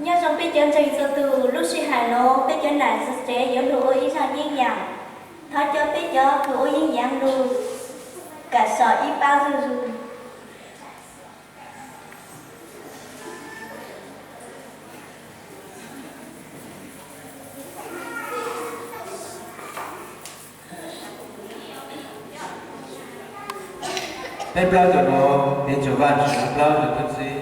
Nyob zoo peb cov ntseeg txhua tus, lub sij hawm no peb cov nam tsev yuav lug ua ib zaj yeeb yam. Thov cov peb cov kws ua yeeb yam lug kam so ib pab zuj zug. Peb plaub tug nuav, peb tug Vaajtswv plaub tug tub txib.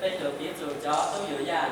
Peb tug piv txug cov tub yuav yaj.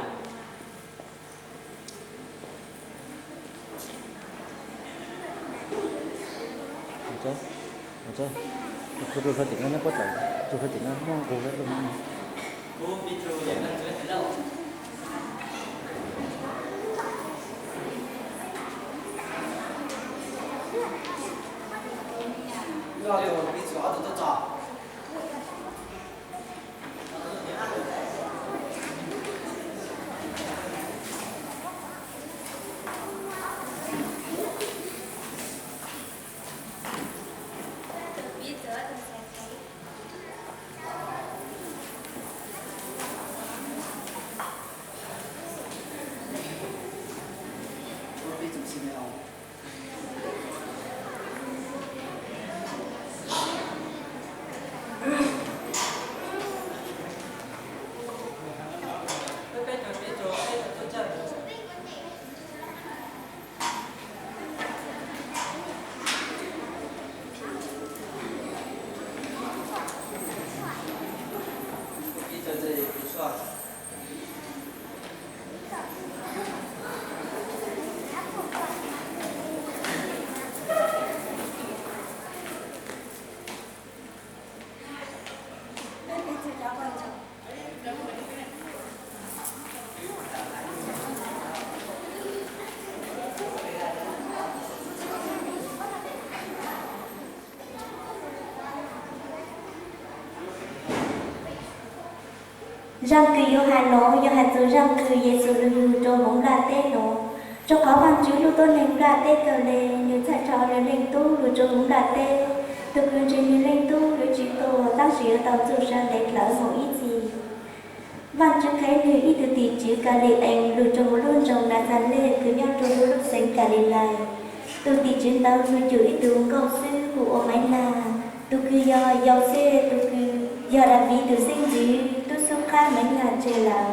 Zaaj kws yuav has nuav yog has txug zaaj kws Yexus lug lug rua huv nplaj teb nuav. Rua qhov Vaajtswv hlub tuab neeg nplaj teb kawg le, nwg txhaj tso nwg Leej Tub lug rua huv nplaj teb. Tug kws ntseeg nwg Leej Tub yuav tsi tuag, tab sis yuav tau txuj sa ntev dlawv moog ib txhis. Vaajtswv qhev nwg ib tug tim tswv Kaliplees lug rua huv lub nroog Naxales kws nyob rua huv lub xeev Kalilais. Tug tim tswv ntawd nwg cum ib tug nkauj xwb hu ua Maiv Nag, tug kws yog Yauxej tug kws yog Daviv tug xeeb ntxwv, tub xub qab Maiv Nag tseg lawm.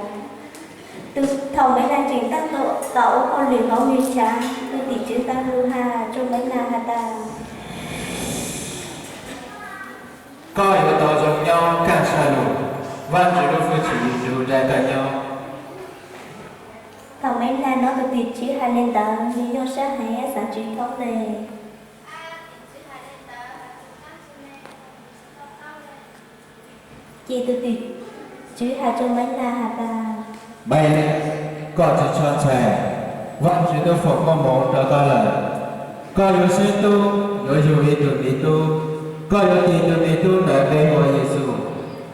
Thaum Maiv Nag tseem tab tom ua hauj lwm hauv nwg tshaav, tug tim tswv ntawd lug has rua Maiv Nag has tas: Koj yuav tau zoo nyob kaj saj lug, Vaajtswv lub hwj chim yuav nrug rais koj nyob. Thaum Maiv Nag nov tug tim tswv has le ntawd, nwg nyuaj sab heev, xaav tsi thoob le. Ces tug tim tswv has rua Maiv Nag has tas: Maiv Nag, koj tsi tshua ntshai, Vaajtswv tub foom koob moov rua koj lawm. Koj yuav sib tub, yuav yug ib tug miv tub. Koj yuav tis tug miv tub ntawd npe hu ua Yexus.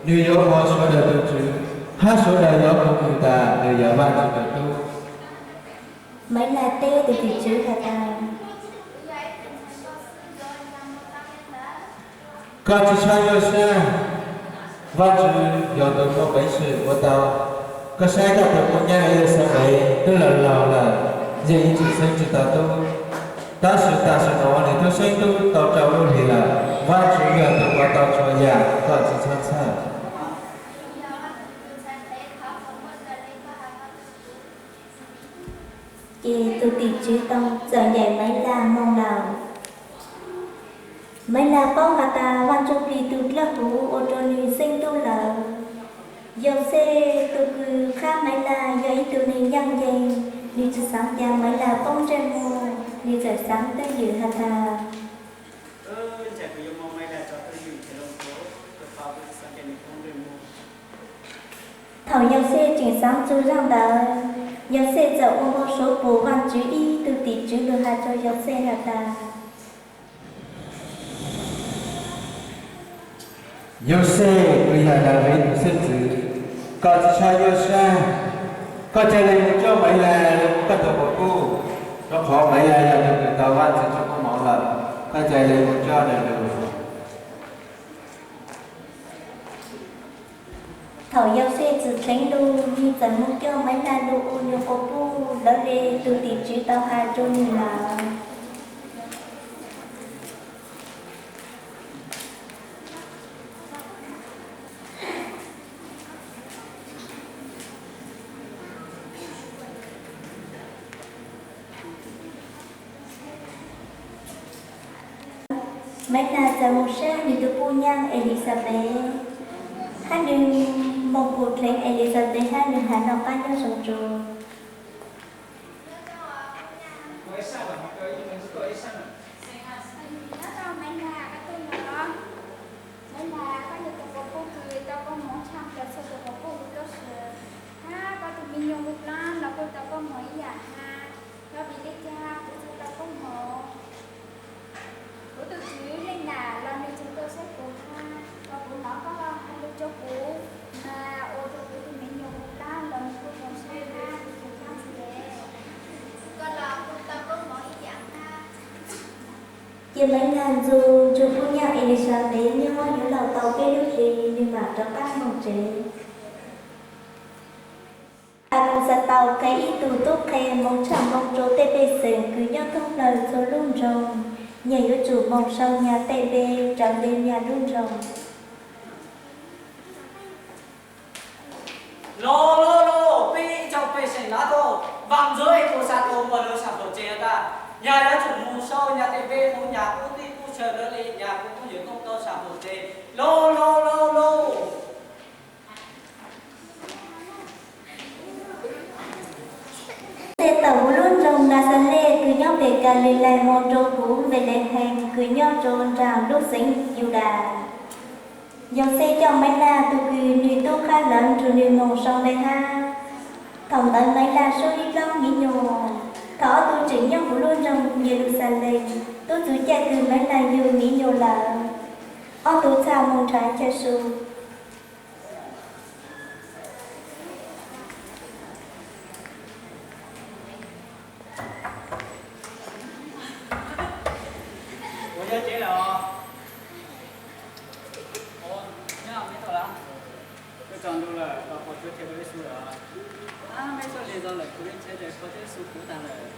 Nwg yuav ua suav daws tug tswv, hab suav daws yuav koom nwg tas nwg yog Vaajtswv tug tub. Maiv Nag teb tug tim tswv has tas: Koj tsi tshua nyuaj sab, Vaajtswv yog tug muaj peev xwm ua tau. Koj saib koj tug muaj nyab Elixanpes twb laug laug lawm, yeej ib txwm xeeb tsi tau tub. Tab sis tam sim nuav nwg tub xeeb tub tau rau lub hlis lawm. Vaajtswv yog tug ua tau txhua yam, koj tsi txhob txhawj. Ces tus tim tswv tau txawm ncaim Maiv Lag moo lawm. Maiv Lag paub has tas Vaajtswv Plig tug dlawb huv ua rua nwg xeeb tub lawm. Yauxej tug kws qhab Maiv Lag yog ib tug neeg ncaaj nceeg, nwg tsi xaav ca Maiv Lag poob ntsej muag, nwg txawm xaav twj ywm has tas, thaum Yauxej tseem xaav txug zaaj ntawd, Yauxej txawm ua npau suav pum Vaajtswv ib tug tim tswv lug has rua Yauxej has tas, Yauxej, koj yog Daviv tug xeeb ntxwv, koj tsi txhob nyuaj sab, koj ca le moog coj Maiv Lag lug ua koj tug quas puj, rua qhov Maiv Lag yog tug kws tau Vaajtswv tso koob moov lawm, koj ca le moog coj nwg lug. Thaum Yauxej txwm dheev lug, nwg txawm moog coj Maiv Lag lug ua nwg quas puj, lawv le tug tim tswv tau has rua nwg lawm. Maiv Lag txawm moog saib nwg tug puj nyaab Elixabes, hab nwg moog pum dleev Elixabes hab nwg has noj qaab nyob zoo tsua. Maiv Lag, koj yog tug quas puj kws tau koob moov tshaj plaws txhua tug quas puj huv tub si, hab koj tug me nyuam huv plaab los kuj tau koob moov ib yaam hab. Yog vim le caag kuv txhaj tau koob moov? Kuv tug tswv leej nam los nwg tseem tuaj saib kuv hab, thaum kuv nov koj has lug rua kuv, mas ua rua kuv tug me nyuam huv plaab los nwg kuj zoo sab hab kuv tseem nyob ntxiv. Koj los kuj tau koob moov ib yaam hab. Ces Maiv Lag ntxug tug puj nyaab Elixabes nyob yuav luag tau peb lub hlis, nwg mam rov qaab moog tsev. Has kuv xaav tau qee ib tug tub qhe moog tshaj npoo rua tej pej xeem kws nyob thoob plawg txhua lub nroog, nyag yuav tsum moog sau nyag tej npe raws le nyag lub nroog. Lauj, lauj, lauj, peb ib tsoom pej xeem Lav Koj, vaam ntxuv es kuv xaav tau npog lawv sam pum tsev tag, nyag yuav tsum moog sau nyag tej npe hauv nyag kuv tij kuv chaw lawv le nyag kuv kuj yuav tau sam pum tsev. Lauj, lauj, lauj, lauj. Tej tawm huv lub nroog Naxales kws nyob pem Kalilais moog rua huv Npelehees kws nyob rua nraag lub xeev Yudas. Yauxej coj Maiv Lag tug kws nwg tub qhab lawm nrug nwg moog sau npe hab. Thaum ntawd Maiv Lag suab ib dlaab miv nyuas. Thaum ob tug tseem nyob huv lub nroog Yeluxalees, tub txug caij kws Maiv Lag yug miv nyuas lawm, ob tug txhaj moog nrhav chaw su. Meb txog ntuj lawm, koj qhuas cuab rhiav koj Yexus lawm. Meb txhob lig zog lawm, kuv ib ntshai ces koj thiab Yexus puv tag lawm.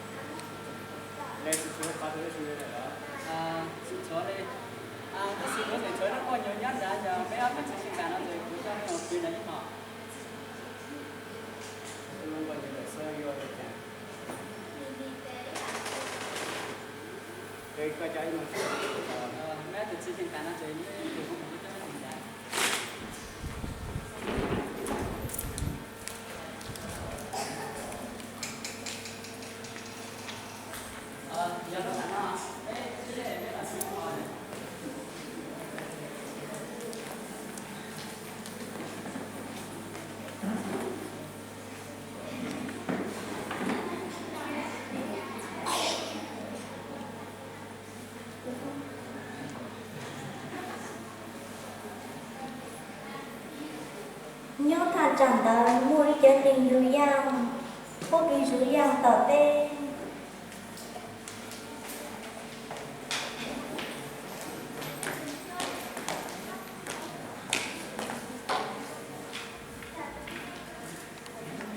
Le tsis tshuav qhov twg Yexus yuav lawm los? Tsis tshuav li. Tab sis kuv tseem tshuav ib lub poj nyuag nyob nrad, yog meb ob tug txiv tsis kam no ces kuv coj meb mus pw nrad ib hmos. Lub poj nyuag ntawm xwb yuav ua cas? Koj coj ib mus, meb ob tug txiv tsis kam no ces meb tus kuv mus coj meb mus nrad. Nyob thaj tsam ntawd muaj ib cov neeg Yus Yaaj, puab pw Yus Yaaj tom teb.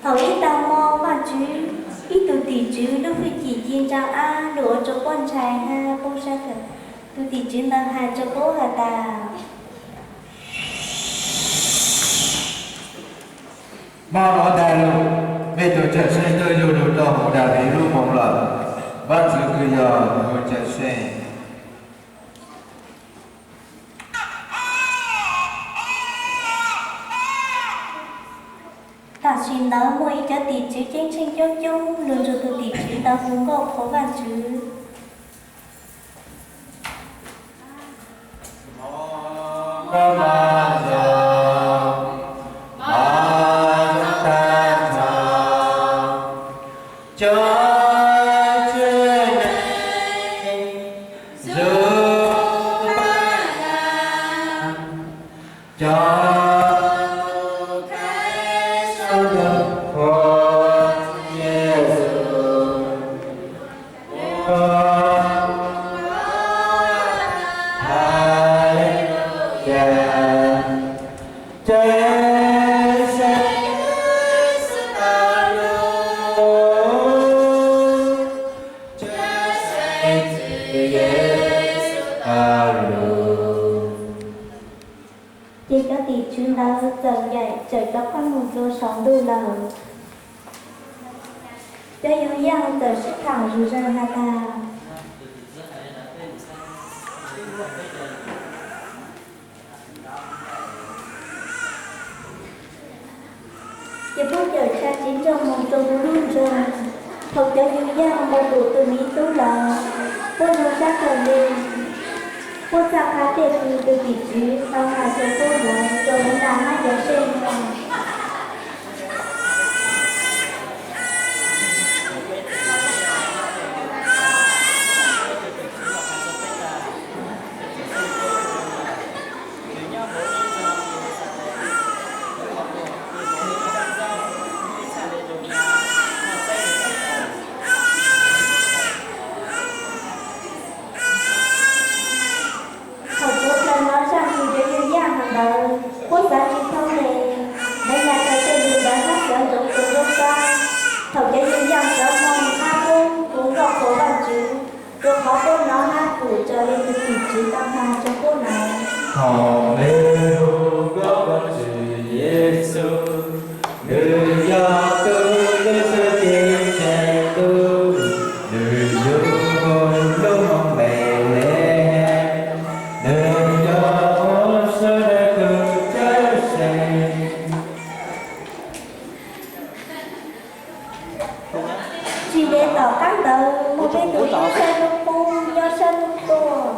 Thaum ib tag hmo Vaajtswv ib tug tim tswv lub hwj chim ci ntsa ab lug ua rua puab ntshai hab poob sab kawg. Tug tim tswv ntawd has rua puab has tas, Mob no tag lug, mej tug Cawmseej tuaj yug lug rua huv Daviv lub Vajtswv kws yog nws cawm seej. Tam sim ntawd muaj ib cov tim tswv ceeb tsheej coob coob lug nrug tug tim tswv ntawd hu nkauj qhuas Vajtswv. Ces cov tim tswv ntawd txawm ncaim tawm cov qab mus dlua saum ntuj lawm. Cov yug yaaj txawm sib tham zug zog has tas, ces puab cawm tshaj tsiv nrog moog rua huv lub nroog. Thaum cov yug yaaj moog pum tug miv tub lawm, puab zoo sab kawg le. Puab txhaj qha tej tug tug tim tswv tau has rua puab mus rua huv naj hab yog seb moog. Thaum suav dlawg nov zaj kws cov yug yaaj has ntawd, puab xaav tsi thoob le, lawv nyas raws tej lug ntawd hab sawv ntxuv rua nruab sab. Thaum cov yug yaaj sawv moog hab puab hu nkauj qhuas Vaajtswv, rua qhov puab nov hab pum raws le tug tim tswv tau has rua puab lawm. Thaum nws hu nkauj Vaajtswv, Yexus, nws yog tug Leej Txiv Ceeb Tsheej Tub, nws yug lub moos Npelehees, nws yog ua sawv daws tug cawm seej. Tsis ntev tom qab ntawd muaj peb tug tub sab hnub qub nyob sab hnub tuaj.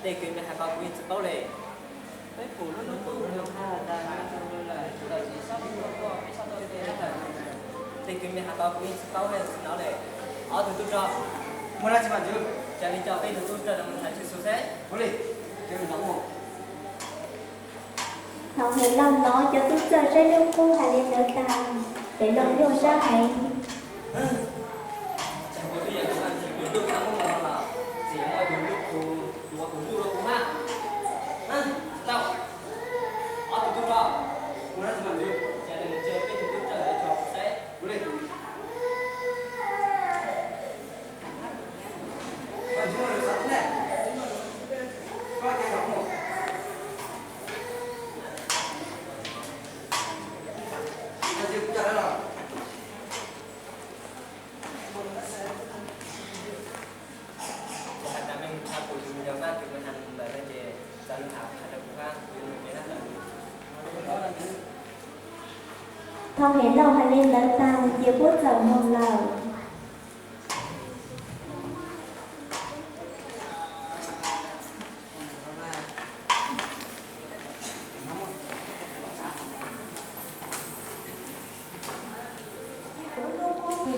Tej kws nws has ko kuv yeej tsi paub le. Peb pum lub ntuj ntuj nws has tas nws lawm, tawm tsis sab ntuj tuaj, peb sab tuaj tej lawm. Tej kws nws has ko kuv yeej tsi paub le, tsi hnov le. Ob tug tub rog, muaj dab tsi mas ntsws, cia li coj peb tug tub rog no mus nrhav Tswv Yexus seb. Thaum Helauj hnov cov tub txawj saib lub qub has le ntawd tag, Helauj nyuaj sab heev. Thaum Helauj has le ntawd tag ces puab txawm moog lawm.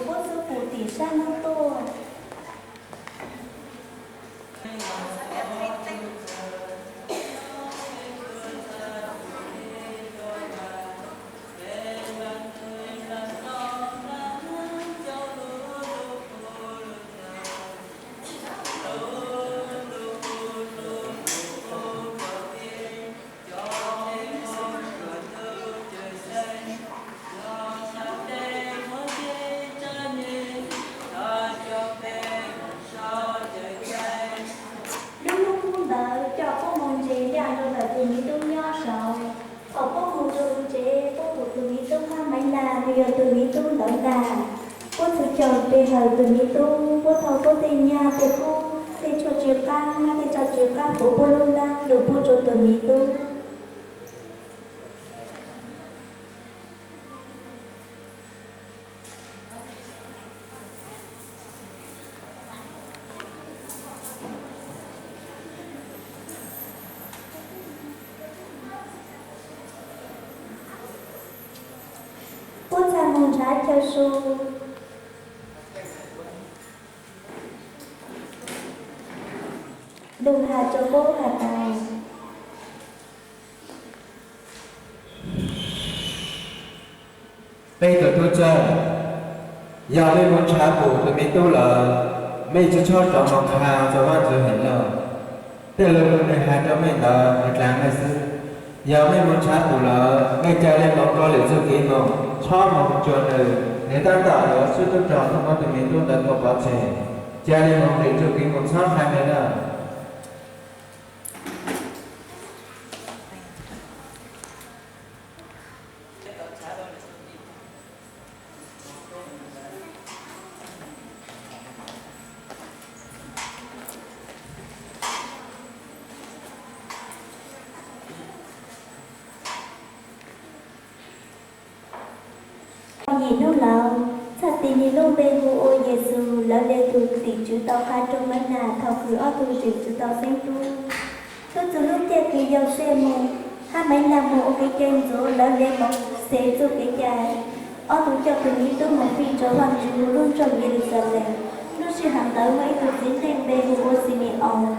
Puab xub pum tim sab hnub tuaj. Pe hawm tus miv tub, puab thau puab tej nyaj tej kub, tej tshuaj tsw qab, tej tshuaj tsw qab puv puab lub ntaub lug pub rua tus miv tub. Puab txhaj moog nrhav chaw su, lug has rua puab has tas, Mej tug tub txawj, yog mej moog nrhav pum tus miv tub lawm, mej tsi txhob rov moog qha rua Vaajtswv Helauj. Tej lug nwg has rua mej ntawd nwg dlaav mej xwb. Yog mej moog nrhav pum lawm, mej ca le moog rua lwm txuj kev moog, txhob moog cuag nwg, nwg tab tom yuav swb tub rog tuaj muab tus miv tub ntawd tua pov tseg. Ca le moog lwm txuj kev moog, txhob qha nwg lawm. Yim nub laus, txhaj tis nwg lub npe hu ua Yexus, lawv le tug tim tswv tau qha rua Maiv Naj thaus kws ob tug tim tswv tau xeeb tub. Tub txug lub caij kws Yauxej moog hab Maiv Naj moog ua kev cai ntxuav, lawv le Mauxes txuj kev cai, ob tug coj tug miv tub moog fij rua Vaajtswv huv lub nroog Yeluxalees. Lub sij hawm ntawd muaj ib tug txiv neej npe hu ua Xime-oos.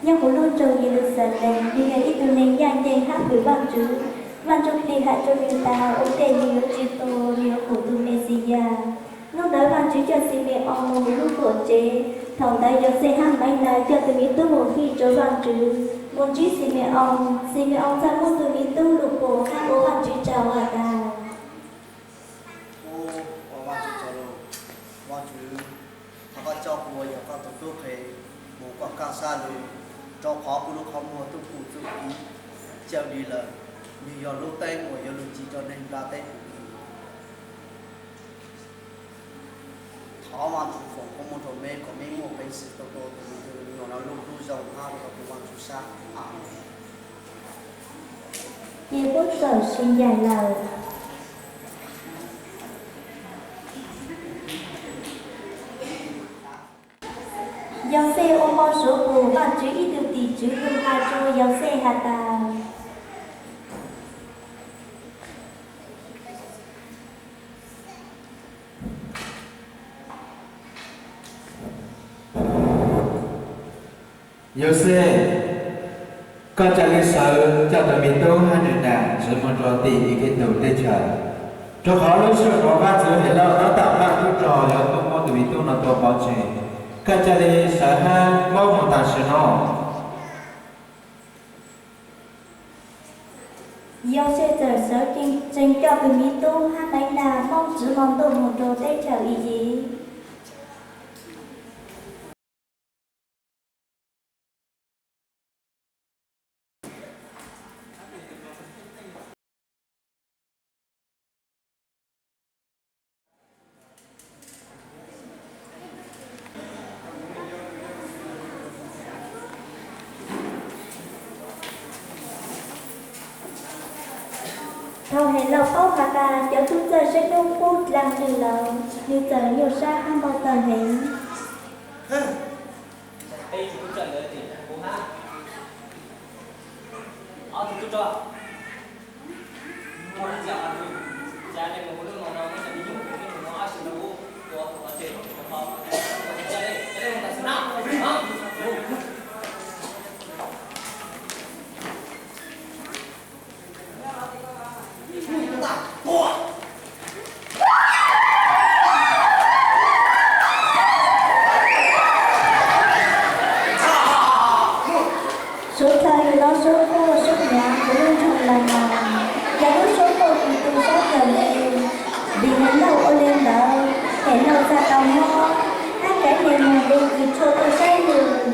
Nyob huv lub nroog Yeluxalees, nwg yog ib tug neeg ncaj ncees hab hwm Vaajtswv. Vaaj Ntsujplig has rua nwg tas ua ntej nwg yuav tsi tuag, nwg yuav pum tug Mexiyas. Nub ntawd Vaajtswv coj Xime-oos moog huv lub tuam tsev. Thaus ntawd Yauxej hab Maiv Naj coj tug miv tub moog fij rua Vaajtswv, moog ntsib Xime-oos. Xime-oos txhaj muab tug miv tub lug pum hab ua Vaajtswv tsaug has tas, Ua Vaajtswv tsaug lug, Vaajtswv, thov koj coj kuv yog koj tug tub qhe moog koj kaaj sab lug, rua qhov kuv lub qhov muag tub pum txuj kev cawm dim lawm. Nwg yog lub teeb uas yuav lug ci rua neeg nplaj teb puv kws. Thov Vaajtswv foom koob moov rua mej kom mej muaj peev xwm tau tua tug miv tub lug nyob lub ntuj zoo hab ua tau tug Vaajtswv sab. Amees. Ces puab txawm sib ncaim lawm. Yauxej ua npau suav pum Vaajtswv ib tug tim tswv lug has rua Yauxej has tas, Yauxej, koj ca le sawv coj tug miv tub hab nwg nam txwv moog rua tim Egiptus teb chaws, rua qhov lub sij hawm nuav Vaajtswv Helauj tab tom npaj tub rog yuav tuaj muab tug miv tub no tua pov tseg. Koj ca le sawv hab paub moog tam sim no. Yauxej txawm sawv tsees coj tug miv tub hab Maiv Naj paub txwv lo ntuj moog rua teb chaws Iziv. Thaus Helauj paub has tas cov tub txawj saib nub qub dlaag nwg lawm, nwg txawm nyuaj sab hab npau taws heev. Suav dlawg yug lub suab quaj suab nyav huv lub nroog Lamaas, yog lub suab quaj kws tu sab kawg le. Vim Helauj ua le ntawd, Helauj txhaj tau mob, hab caiv le moog le kws tshua tuaj saib nwg.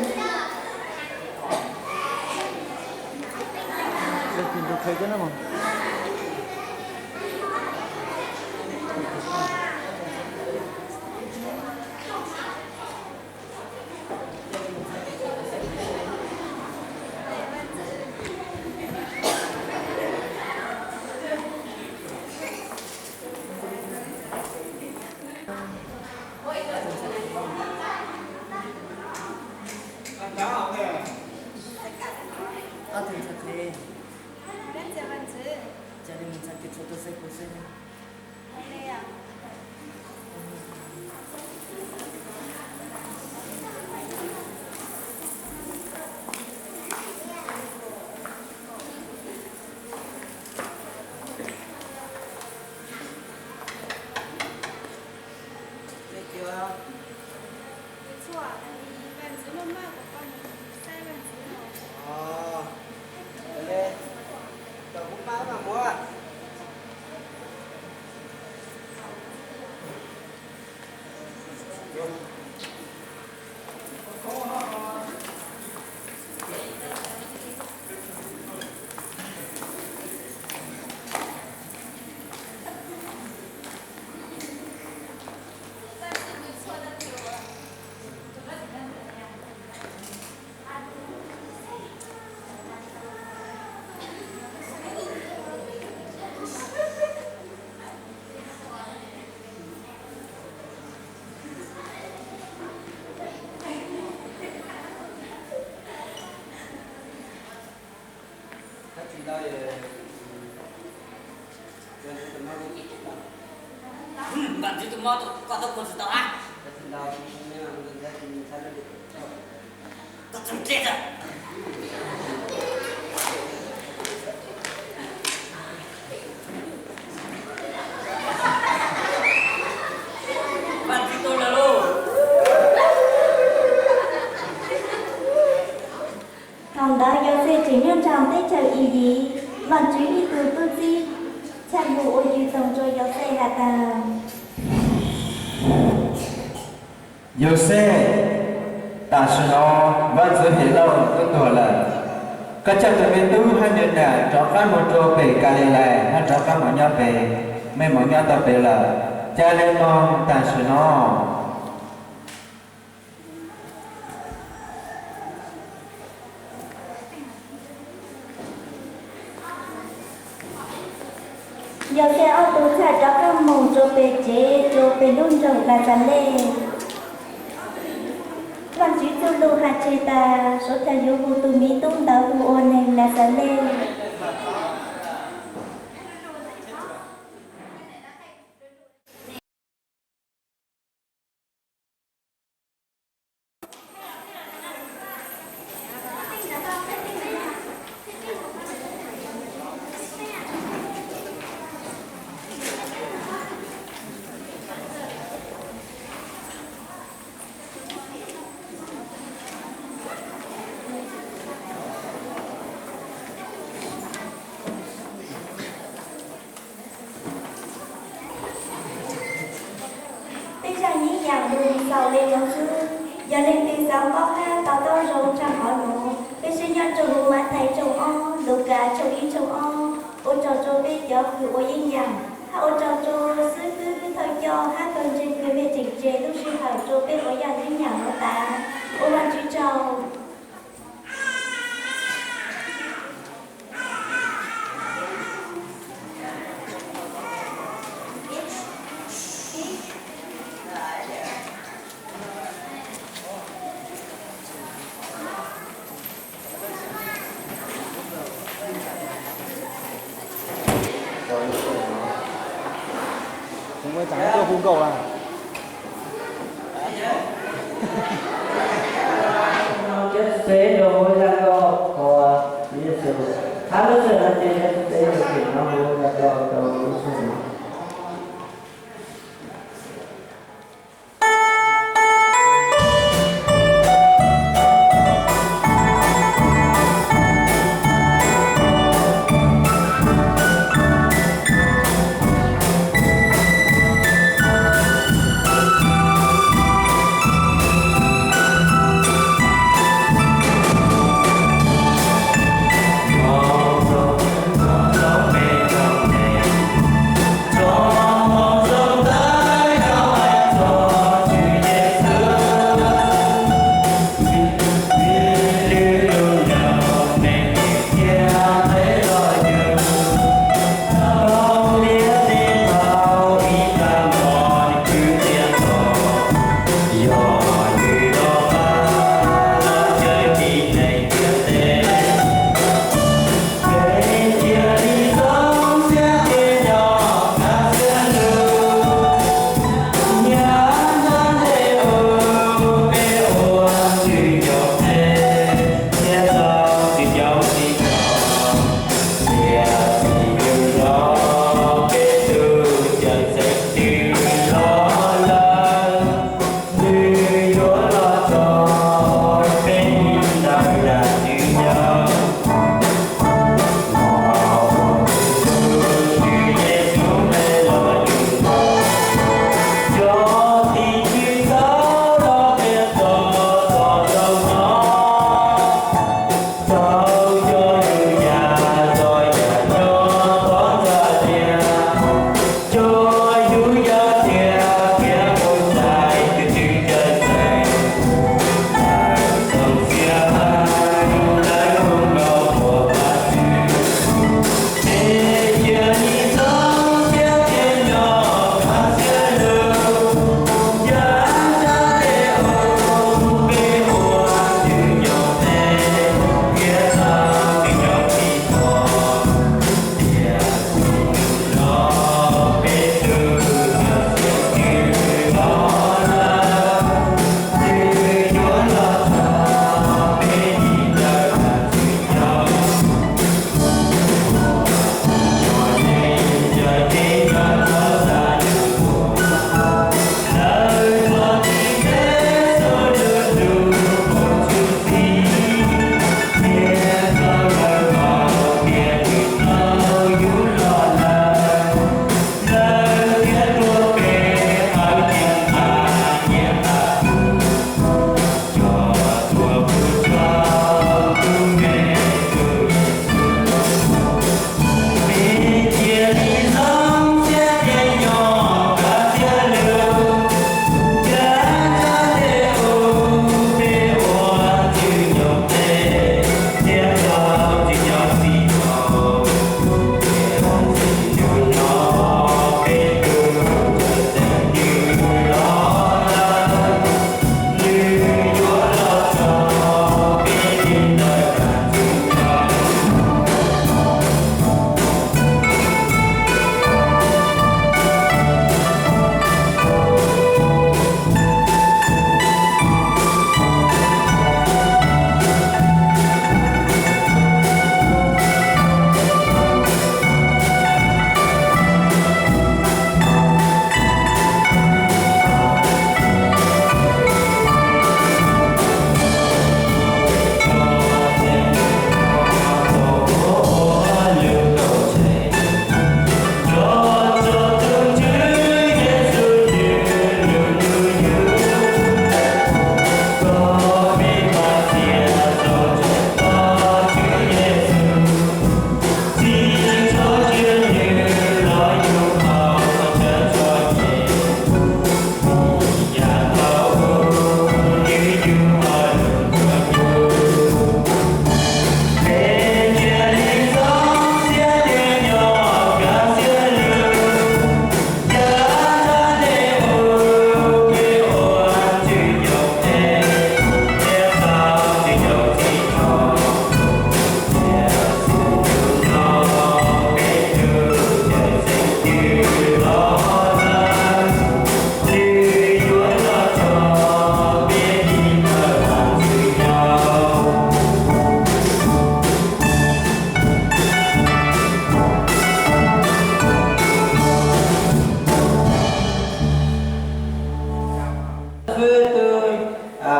Vaj ntxwv tus mob koj tau kua tsis tau ab. Koj tseem dlej tag. Vaj ntxwv tau lawm lauj. Thaum ntawd Yauxej tseem nyob nram teb chaws Iyiv, Vaj Tswv ib tug tub txib txhaj hu ua yws toog rau Yauxej has tas, Yauxej, tam sim no Vaj Ntxwv Helauj twb tuag lawm. Koj coj tus me tub hab nws nam rov qab mus rau pem Kalilais hab rov qab mus nyob pem, mej mus nyob tau pem lawm. Ca le moog tam sim no. Yauxej ob tug txhaj rov qab moog rua pem tsev rua pem lub nroog Naxales. Vaajtswv txuj lug has tseg tas, suav dlawg yuav hu tug miv tub ntawd hu ua neeg Naxales. Peb zaaj yeeb yaam lug xaus le nuav xwb. Yog leej twg xaav paub hab to taub zoo tshaj qhov nuav, peb sib nyob rua huv Mathais tshooj ob, Lukas tshooj ib, tshooj ob. Ua tsaug rua peb cov kws ua yeeb yaam, hab ua tsaug rua xib fwb thawj coj hab kawg ntseeg kws mej tseem tseg lub sij hawm rua peb ua yaj yeeb yaam nuav tas. Ua Vaajtswv tsaug. Kuv mus tsaam tuaj hu nkauj lawm. Cov txwv teb rua huv zaj nkauj hab lub sij hawm no ces cov txwv teb rua tim no huv zaj nkauj rau lub sij hawm no.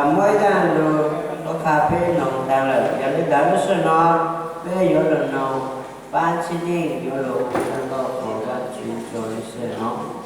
Muaj ib zaj lus tuaj qha peb noog tag lawm, yog li ntawd lub sij hawm no peb yuav los noog pab txhiaj yeej yuav los hu tau qhov Vajtswv rau lub sij hawm no.